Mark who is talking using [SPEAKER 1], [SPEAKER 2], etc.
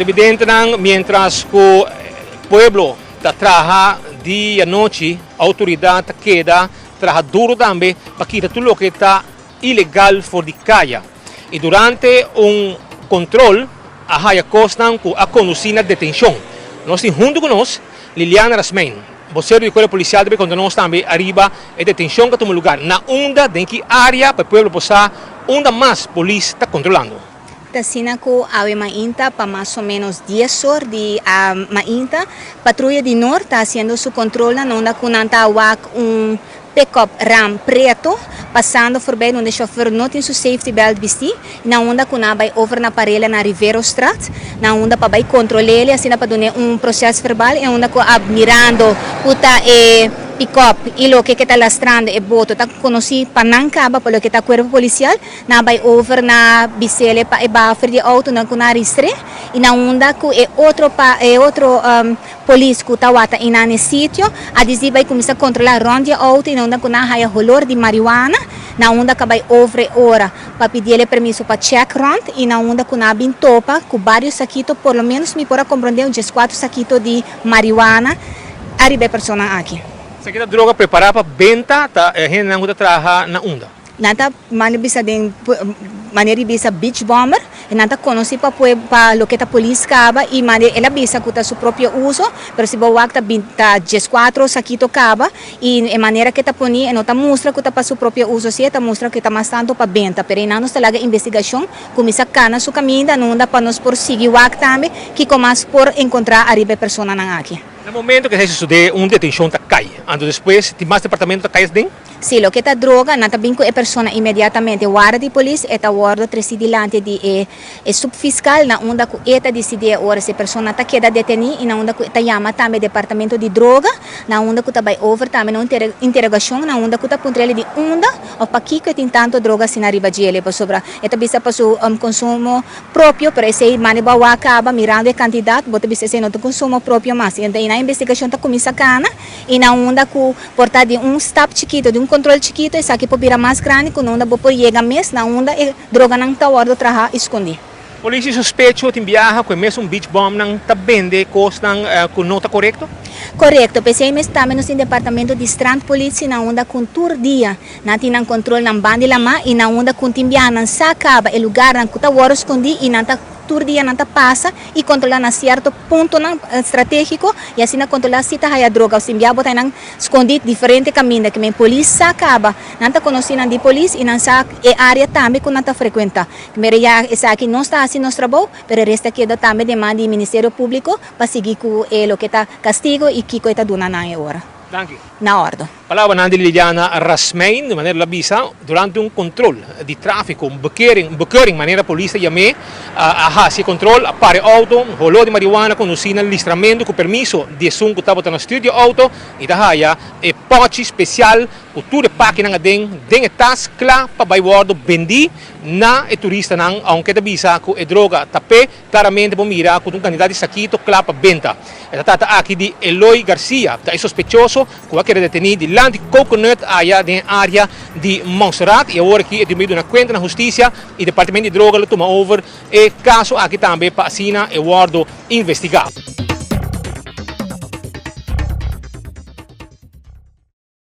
[SPEAKER 1] Televidentenan, mientras ku pueblo ta traha di anochi, outoridat ta keda traha duro tambe pa kita tur loke ta ilegal for di kaya. I durante un kontrol a haya kosnan ku a kondusí na detenshon. Nos tin huntu ku nos Liliana Rasmijn, bosero di Kuerpo Polisial ta bay konta nos tambe ariba e detenshon ku a tuma lugar na unda, den ki área pa e pueblo por sa unda mas polis ta kontrolando.
[SPEAKER 2] Ta asina ku awe mainta pa mas o ménos dies or di mainta, patruya di Noord ta hasiendo su kontrolnan unda ku nan ta wak un Pickup Ram preto pasando forbij donde chauffeur no tin su safety belt bisti, na unda cu nan a bay over na parela na Riverostraat, na unda pa bay controlele asina pa dune un proces verbal en unda cu a mirando cu ta e pickup y loke ke ta lastrando e boto ta conoci pa nan caba pa loke ta cuerpo policial, nan a bay over na bisele pa e baha for di e auto nan cu nan a ristre y na unda cu e otro pa e otro. Polis ku tawata einan e sitio a disdi bai kuminsá kontrolá rònt di e outo i na unda ku nan a haya holor di marihuana, na unda ku a bai over e ora pa pidiel e permiso pa chèk rònt i na unda ku nan a bin topa ku vários sakito, por lo ménos mi por a komprondé un dieskuatro sakito di marihuana ariba e personan aki.
[SPEAKER 1] Esaki ta droga prepará pa benta, ta e hendenan ku ta traha na unda?
[SPEAKER 2] Nan ta manda bisa den manera di bisa beach bomber y nan ta conoci pa pue pa loke ta polis caba y manda el a bisa cu ta su propio uso pero si bo wak ta bin ta diescuatro sakito caba y e manera ke ta poni e no ta mustra cu ta pa su propio uso si e ta mustra cu ta mas tanto pa benta pero eynan nos ta laga investigacion cuminsa cana su caminda nunda pa nos por sigui wak tambe kico mas por encontra ariba e personanan aki.
[SPEAKER 1] Na momento cu esey sucede un detencion ta cay anto despues tin mas departamento ta cay aden?
[SPEAKER 2] Si loke ta droga, nan ta bin ku e persona inmediatamente. Warda di polis e ta wòrdu tresi dilanti di e e supfiskal na unda ku e ta disidí e ora si e persona ta keda detení i na unda ku e ta yama tambe departamento di droga na unda ku ta bai over tambe na un interogashon na unda ku ta puntra el di unda òf pakiko e tin tantu droga asina riba djele pasobra e ta bisa pa su konsumo propio pero esei mane bo a wak kaba mirando e kantidat bo ta bisa esei no ta konsumo propio mas i nan investigashon ta kuminsá kana i na unda ku Por ta di un stap chikito, di un control chikito, esaki por bira mas grandi cu na unda bo por yega mes na unda e droganan ta wordo traha y scondi.
[SPEAKER 1] Polis di sospecho tin biaha cu e mesun beach bomnan ta bende cosnan cu no ta corecto?
[SPEAKER 2] Corecto, p'esey mes tambe nos tin departamento di strandpolitie na unda cu tur dia nan tin nan control nan banda di lama y na unda cu tin biaha nan sa caba e lugarnan cu ta wordo scondi y nan ta Tur dia nan ta pasa y controla na cierto puntonan strategico y asina controla si ta haya droga of sin bia bo ta nan scondi diferente caminda que men polis sa caba nan ta conoci nan di polis y nan sa e area tambe cu nan ta frecuenta mira ya esaki nos ta haci nos trabou pero e resta keda tambe den man di ministerio publico pa sigui cu e loke ta castigo y kico e ta duna nan e ora.
[SPEAKER 1] Danki.
[SPEAKER 2] Na ordo.
[SPEAKER 1] Palabranan di Liliana Rasmijn, di manera el a bisa, durante un control di trafico, un bekering, un bekeuring manera polis ta yam'é, a haci e control, a para e auto, holó di marihuana conduci na listramento cu permiso di esun cu tabata na stuur di e auto y ta haya e pochi special cu tur e pakinan aden den e tas cla pa bay wordo bendi na e turistanan, aunke ta bisa cu e droga ta p'e. Claramente bo mira cu ta un cantidad di sakito cla pa benta. E ta trata aki di Eloy Garcia, ta e sospechoso cu a keda deteni dilanti Coconut aya den e area di Montserrat y awor aki e tin bay duna cuenta na husticia y Departamento di Droga lo tuma over e caso aki tambe pa asina e wordo investiga.